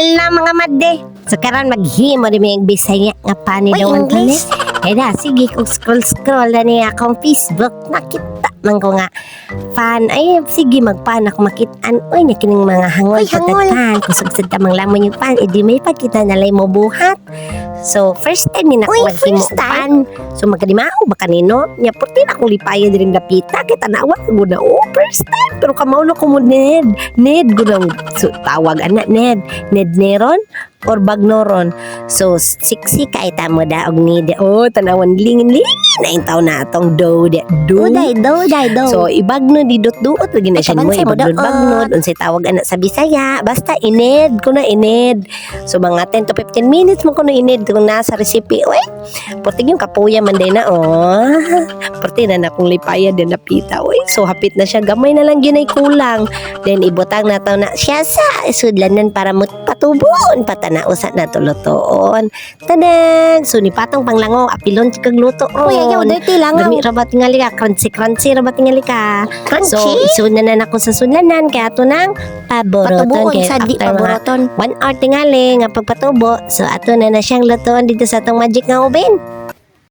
Hello, mga madde. So karon maghimo ni mi Bisaya nga pani Uy, daw ang English. Kaya na, sige, kung scroll scroll na niya akong Facebook, nakita man ko nga fan. Ay, sige, magpan ako makitaan. Uy, na kining mga hangol Uy, sa hangol. tagpan. Kung sugsad ta mang lamon yung pan, edi may pagkita na lay mo buhat. So, first time ni nako Uy, maghimo first og pan. So, magkadimao ba kanino? Nya, purti na akong lipaya diring dapita. Kay tanawa, guna, oh, first time. Pero kamao na ko mo, Ned. Ned, guna, so, tawag, ana, Ned. Ned Neron or Bagnoron. So, siksi kay tamo da og need. Oh, tanawan lingin-lingin na yung tao na atong dough de dough. Uday, do, day, do. So, ibagno di dot-duot lagi na Ay, siya mo kabansay mo ibagnod daot. Bagnod unsay tawag ana sa Bisaya. Basta ined ko na ined. So mga 10 to 15 minutes mo ko na ined kung nasa recipe. Uy, puti yung kapuya man day na oh. Puti na na kung lipaya din napita. Uy, so hapit na siya. Gamay na lang yun ay kulang. Then ibutang na to na siya sa sudlanan para mo patubuon patana usa na tulutoon. Tanan! So ni patong panglango apilon si kag luto Uy, ayaw, ron. dirty lang. Dami ra ba tingali ka? Crunchy crunchy ra ba tingali ka? Crunchy. So, isud na na nako sa sudlanan kaya ato nang paboroton. Patubuon Kaya sa di after mga paboroton. 1 hour tingali nga pagpatubo. So, ato na na siyang lutoon dito sa atong magic nga oven.